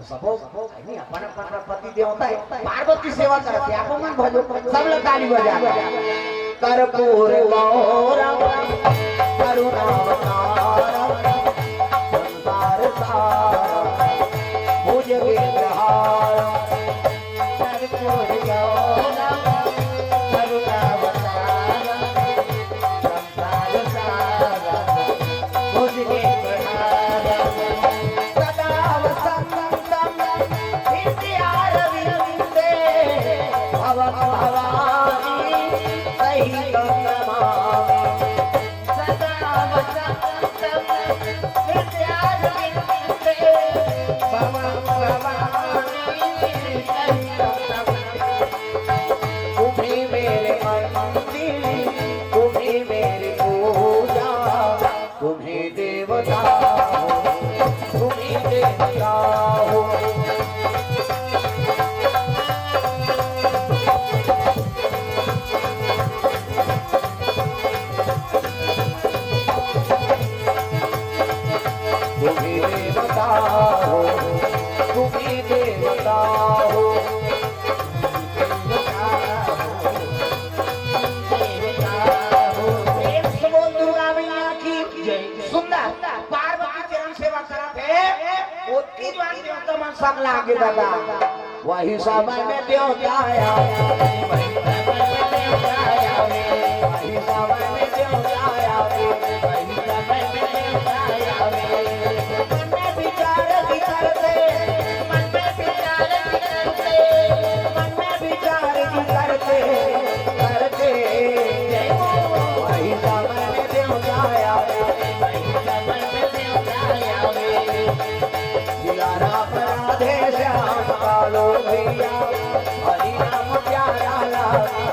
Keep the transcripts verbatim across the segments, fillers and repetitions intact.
सबो नहीं, अपन अपन पति देवता हे, पार्वती सेवा करत हे, आप मन भजो, सब लोग ताली बजा। कर्पूर गौरम करुणावतारम संसार सारम भुजगेंद्रहारम। कर्पूर गौरम करुणावतारम संसार सारम भुजगेंद्रहारम। सदा वसंतम हृदयारविंदे भवं भवानी सहितं नमामि। सदा वसंतम हृदयारविंदे भवं भवानी सहितं नमामि। तुम्ही मेरे मंदिर, तुम्ही मेरी पूजा, तुम्ही देवता हो, तुम्ही देवता हो। तुम्ही देवता हो, तुम्ही देवता हो। प्रेम से बोल दुर्गा मैया की जय। सुंदर पार्वती चरण सेवा करत हे, ओतकी जुवार देवता मन सब लागे दादा। वही समय में देवता आया, वही समय में देवता आया, वही समय में देवता आया, वही समय में देवता आया। मन में विचार विचरते, मन में विचार विचरते, मन में विचार विचरते, करते, वही समय में देवता आया, वही समय में देवता आया। जिया राम राधे श्याम कालो भैया, हरि नाम प्यारा लागे।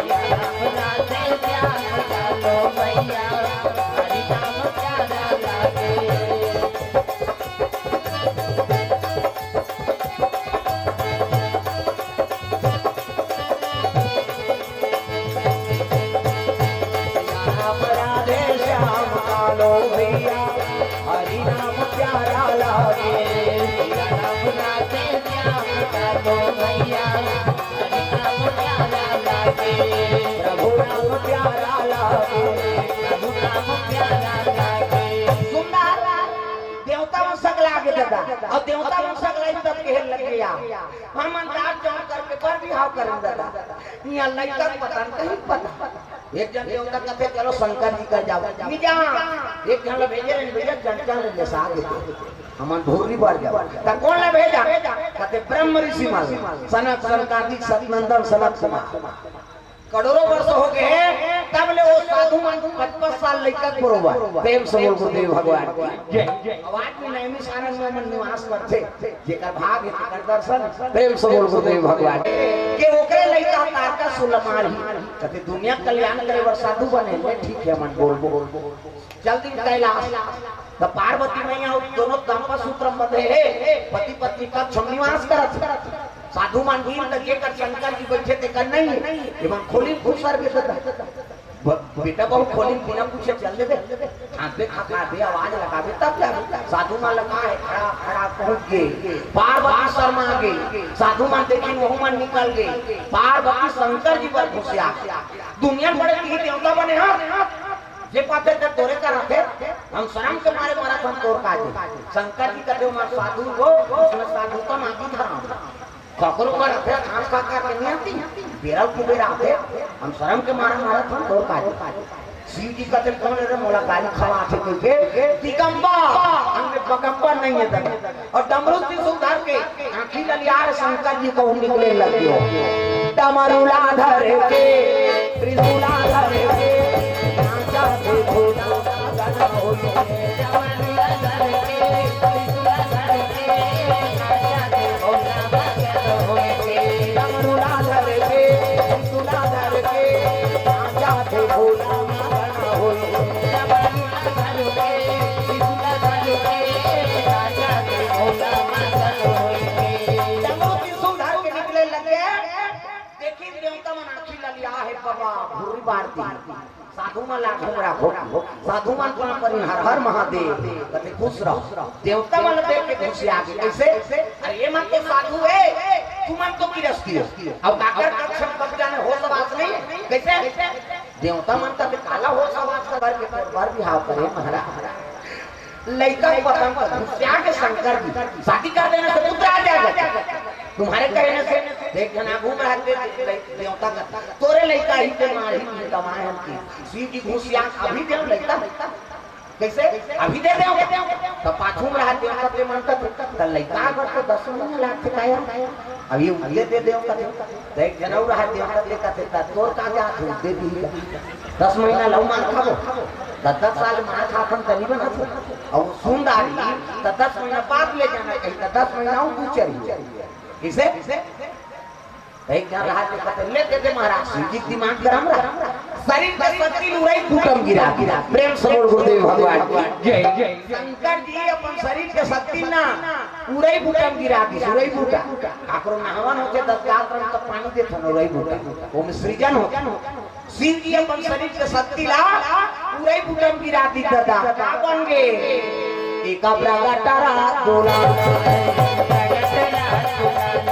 जिया राम राधे श्याम कालो भैया, हरि नाम प्यारा लागे। राम राधे श्याम कालो भैया, हरि नाम प्यारा लागे। राम राधे श्याम कालो भैया, हरि नाम प्यारा लागे। प्रभु नाम प्यारा लागे, प्रभु नाम प्यारा लागे। सुंदर देवता मन सकला के दादा, अउ देवता मन सकला तब कहे लग गया, हमन दार जौन करके बर बिहाव करन दादा। इहाँ लइका के पता नहीं कहीं पता। एक झन देवता कथे, "चलो शंकर जी कर जाओ।" नहीं जा। एक झन ला भेजे रहे, "भैया, चंचल ले ले साथ देते। हमन भूरी बर जाओ।" त कोन ला भेजा? कथे, "ब्रह्म ऋषि मन, सनक, सनकादिक, सनंदन, सनत कुमार।" करोड़ों वर्ष हो गए, तब ले वो साधु मन पचपन साल लइका के बरोबर। प्रेम से बोल गुरुदेव भगवान की जय। आवाज में नैमी सारंग में मन निवास करथे। जेकर भाग हे तेकर दर्शन, प्रेम से बोल गुरुदेव भगवान के। ओकरे लइका तारका सुलमार ही। कथे दुनिया कल्याण करे बर साधु बने, ले ठीक हे, मन बोल बोल। चल दिन कैलाश। त पार्वती मैया अउ दोनों दंपत सूत्र में बंधे हे, पति पत्नी कक्ष में निवास करत। साधु मन दिन तक जेकर शंकर जी बैठे तेकर नहीं हे, एमन खोली खुसर के सदा। ब-, बेटा बहू खोली बिना पूछे चल देबे। हाँकबे, खखाबे, आवाज लगाबे, तब जाबे। साधु मन लगा हे, खड़ा, खड़ा पहुंच गे। पार्वती शर्मा गे। साधु मन देखिन, वहू मन निकल गे। पार्वती शंकर जी बर घुसिया। दुनिया बड़े की देवता बने, हाँ। जे पाथे ते तोरे कर रथे, हम शर्म के मारे मरत हन तोर काजे। शंकर जी कथे, "मैं साधु हो, उसमें साधु का माटी धराऊं।" ककरो कर रथे, घास खा खा के नहीं आती, बेरा कुबेरा आथे, हम शर्म के मारे मरत हन तोर काजे। शिव जी कथे, "कौन रे मोला गाली खवाथे?" कहिके, "दिगंबर, हमने बगंबर नहीं है दादा।" अउ डमरू त्रिशूल धर के आँखी ललियार शंकर जी कहूँ निकले लग गयो। डमरू ला धर के, त्रिशूला धर के, नाचा थे भोला मगन होई। डमरू ला धर के, त्रिशूला धर के, नाचा थे भोला मगन होई। डमरू ला धर के, त्रिशूला धर के, नाचा थे भोला मगन होई। डमरू ला धर के, त्रिशूला धर के, नाचा थे भोला मगन होई। डमरू त्रिशूल धर के निकले लगे। देखिन देवता मन आँखी ललिया हे, बग भुर्री बार दी। साधु मन ला घूम रखो, साधु मन पाँव परी, हर हर महादेव, कथे खुश रहो। देवता मन देख के खुशिया गे, कैसे? अरे ये मन तो साधु हे, तुमन तो गृहस्थी हो। अब काकर कक्ष में कब जाने होश हवास नहीं हे, कैसे? देवता मन कथे काला होश हवास करके तोर बर बिहाव करे महाराज। लइका पसंद कर, घुसिया के शंकर जी, शादी कर देने से पुत्र आ जाएगा। तुम्हारे कहने से, देख जना घूम रहा है, दे-, दे-, देवता का, तोरे लइका ही ते मार ही नहीं कमाए हम की। शिव जी घुसिया, अभी दे लइका। कैसे? अभी दे दे। तो पाछू में रहा देवता ते मन का, तो लइका अगर तो दस महीना लाग के आया, अभी उनके दे देवता ते। तो एक जनऊ रहा देवता ते का, ते का, तोर का जात हो, दे दी। दस महीना लऊ मार खाबो, दस दस साल मार खाथन तनी बनत हो। अउ सुंदारी त दस महीना बाद ले जाना चाहिए, त दस महीना अउ तू चली। किसे? एक जन रहा के कहते, "ले दे दे महाराज, शिव जी दिमाग गरम रहा।" शरीर के शक्ति उरई बूटा म गिरा दी। प्रेम से बोल गुरुदेव भगवान की जय। शंकर जी अपन शरीर के शक्ति ना उरई बूटा म गिरा दी, उरई बूटा। काकरो नहावन होथे, दस गात रंग तो पानी देथन उरई बूटा, ओमे सृजन होथे। शिव जी अपन शरीर के शक्ति ला उरई बूटा म गिरा दी दादा। का बन गे? एका प्रगट रहा दुलारा, प्रगट रहा दुलारा,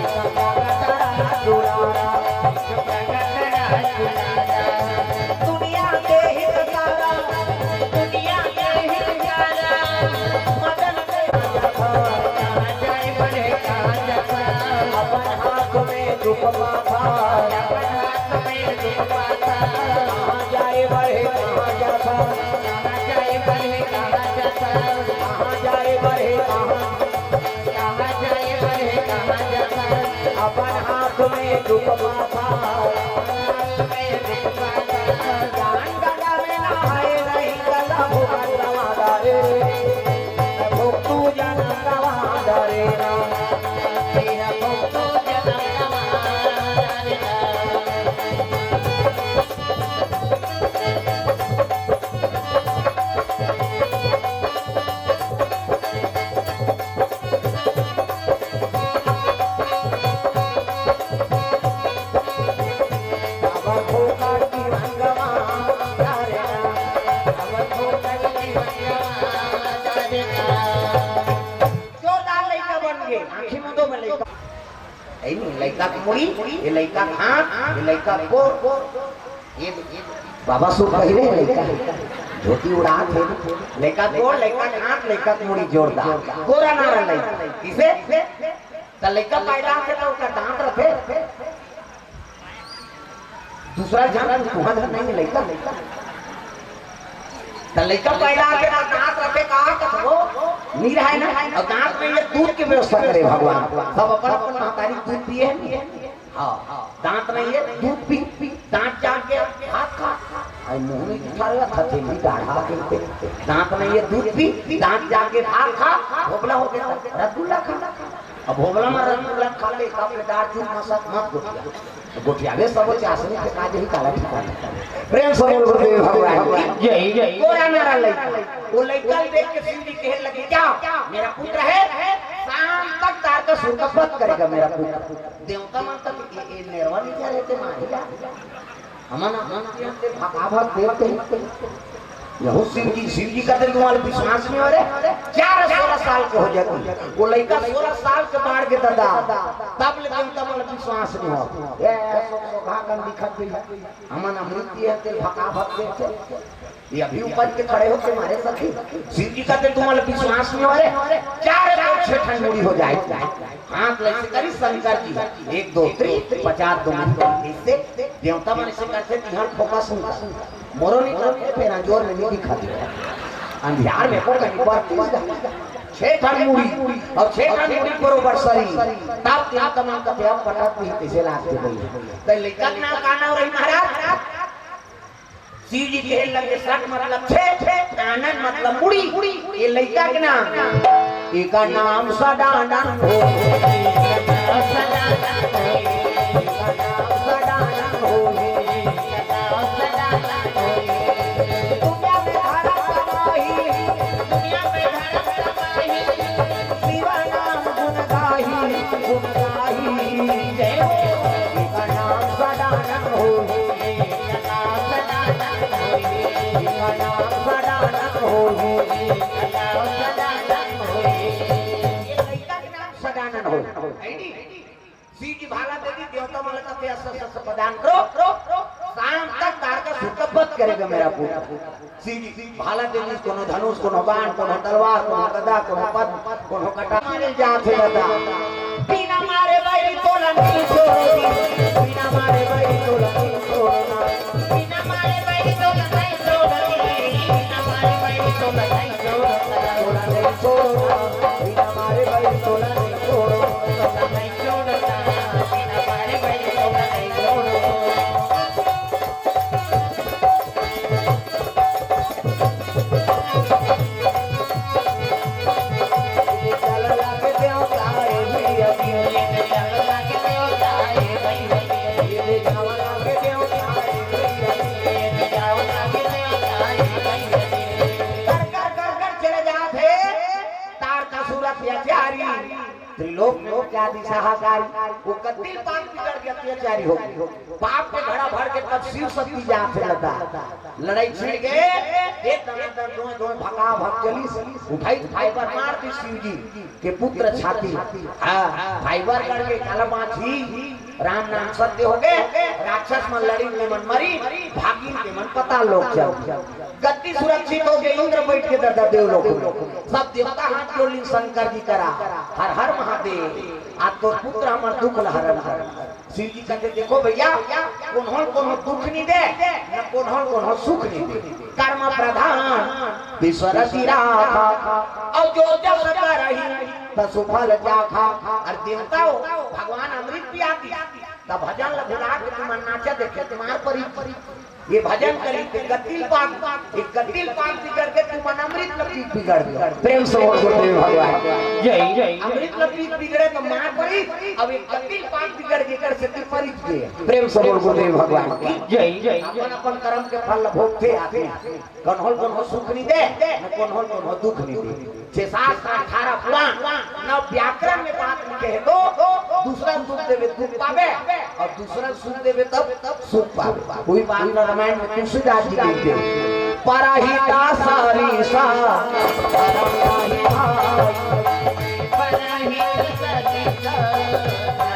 प्रगट रहा दुलारा, प्रगट रहा दुलारा। दुनिया के हित सारा, दुनिया के हित सारा, मदन के राजा, कहाँ जाए बढ़े, कहाँ जाता, अपन हाथ में दुख पाता, अपन हाथ में दुख पाता, कहाँ जाए बढ़े, कहाँ जाता, कहाँ जाए बढ़े, कहाँ जाता, कहाँ जाए बढ़े, कहाँ, कहाँ जाए बढ़े, कहाँ जाता, अपन हाथ में दुख पाता, अपन हाथ में दुख पाता, जान गंगा में नहाए नहीं कला भुवन रवा रे। जोरदार लइका बन गे, आँखी मुंदो में लइका। ए नहीं, लइका के मुड़ी, ये लइका के हाथ, ये लइका के गोड़, ये बाबा सो पहिरे हे लइका, धोती उड़ात हे, लइका के गोड़, लइका के हाथ, लइका के मुड़ी जोरदार, गोरा नारा लइका। किसे? त लइका पैदा होथे त ओकर दांत रथे। दूसरा झन, तुंहर झन नहीं लइका। त लइका पैदा होथे त दांत रथे, का कथबो? नी रहय ना। अउ दांत नइ हे, दूध के व्यवस्था करे भगवान। सब अपन अपन महतारी दूध पिए हे नी। हाँ, दांत नइ हे, दूध पी, दांत जाके भात खा। अउ मुंह में उठा रहा था, थेली डाढ़ा के। दांत नइ हे, दूध पी, दांत जाके भात खा, भोबला हो गे, रसगुल्ला खा। अब भोबला में रसगुल्ला खा ले, का पे दाढ़ चूर मसक मत गोठिया। गोठियावे सबो चासनी के काज ही काला ठिकाना। प्रेम से बोल गुरुदेव भगवान की जय, जय। गोरा नारा लइका। वो लइका देख के शिव जी कहे लगे, "क्या मेरा पुत्र है? शाम तक तार का सुर का पत करेगा मेरा पुत्र।" देवता मन तक ए, ए नेरवा नहीं जा रहे थे, मारी जा। हमन, हमन के भकाभक देवते ही। यहू शिव जी, शिव जी कहते तुम्हारे विश्वास नहीं हो रहे? ग्यारह सोलह साल के हो जाते। वो लइका सोलह साल के बाढ़ के दादा, तब ले देवता मन विश्वास नहीं हो। ये सो, सो घाघन दिखत भी है। हमन अमृत ये तेल भकाभक देवते। ये अभी उपज के खड़े होके मारे सखी। शिव जी कहते तुम्हारे विश्वास नहीं हो रहे? ग्यारह तो छह ठन मुड़ी हो जाए। हाथ लग से करी शंकर जी। एक दो तीन, पचास दो मिनट। इससे देवता मन से करते कि हाँ, फोकस नहीं कर। मोरो नहीं करते, फिर अंजोर में नहीं दिखाते। अंधियार में को कहीं पर तीस छह ठन मुड़ी अउ छह ठन मुड़ी बरोबर शरीर। तब देवता मन का प्यार पटक भी कैसे लागते भाई। तो लइका के नाम का नाम रही महाराज? शिव जी कहे लगे सट मतलब छे, आनंद मतलब मुड़ी। ये लइका के नाम, एका नाम सदानंद हो, एका नाम सदानंद हो, एका नाम सदानंद हो, एका नाम सदानंद हो। दुनिया में धर्म कमाही, दुनिया में धर्म कमाही, शिव नाम गुण गाही, गुण गाही। जय हो, एका नाम सदानंद हो। शिव जी भाला दे दी, देवता मन ला कथे, "अस, अस, अस प्रदान करो, शाम तक तारकासुर का वध करेगा मेरा पुत्र।" शिव जी भाला दे दी, कोनो धनुष, कोनो बाण, कोनो तलवार, कोनो गदा, कोनो पद्म, कोनो कटा मारे जात हे दादा। बिना मारे बैरी तोला नहीं छोड़ो, बिना मारे बैरी तोला नहीं छोड़ो ना। बिना मारे बैरी तोला नहीं छोड़ो, बिना मारे बैरी तोला नहीं छोड़ो, तोला नहीं छोड़ो ना। बिना मारे बैरी तोला नहीं छोड़ो, तोला नहीं छोड़ो ना। बिना मारे बैरी तोला नहीं छोड़ो। कर, कर, कर, कर चले जात हे, तारकासुर अत्याचारी। त्रिलोक लोक के आदि सहाकारी, वो कतिल पाप बिगड़ के अत्याचारी हो गए। पाप के घड़ा भर के तब शिव शक्ति जात हे लदा। लड़ाई छिड़ गए, एक दना दर दोए दोए भका भक चलिस, उठाई फाइबर मार दी शिव जी के पुत्र छाती। हाँ, फाइबर करके काला बांची, राम नाम सत्य हो गए, राक्षस मन लड़ी, ते मन मरी, भागी ते मन पताल लोक चल। गद्दी सुरक्षित हो गए, इंद्र बैठ के दरदा देव लोक में। सब देवता हाथ जोड़ ली शंकर जी करा, हर हर महादेव, आज तोर पुत्र हमर दुख ल हरन कर। शिव जी कहते, "देखो भैया, कोन्हो कोन्हो दुख नहीं दे, न कोन्हो कोन्हो सुख नहीं दे। कर्म प्रधान विश्व रचि राखा, और जो जस करही तसु फल चाखा।" और देवता हो, भगवान अमृत पियाती, तब भजन ल भुला के तुम नाचा देखे, तुम्हार परी ये भजन करी ते गतिल पाक, ये गतिल पाक बिगड़ के तुम अमृत ल पी के बिगड़ गयो। प्रेम से बोल गुरुदेव भगवान। जय, जय। अमृत ल पी के बिगड़े तो मार परी, अब ये गतिल पाक बिगड़ के कर से तू मरी गए। प्रेम से बोल गुरुदेव भगवान की। जय, जय। अपन अपन कर्म के फल ल भोगते आदमी। कन्होल कन्हो सुख नहीं दे, न कन्होल कन्हो दुख नहीं दे। छह शास्त्र, अठारह पुराण, नौ व्याकरण में बात लिखे है तो दूसरा सुख देवे दुख पावे और दूसरा सुख देवे तब सुख पावे। वही बात रामायण में तुलसीदास जी लिखते हैं, "परहिता सरिसा परम भाई।"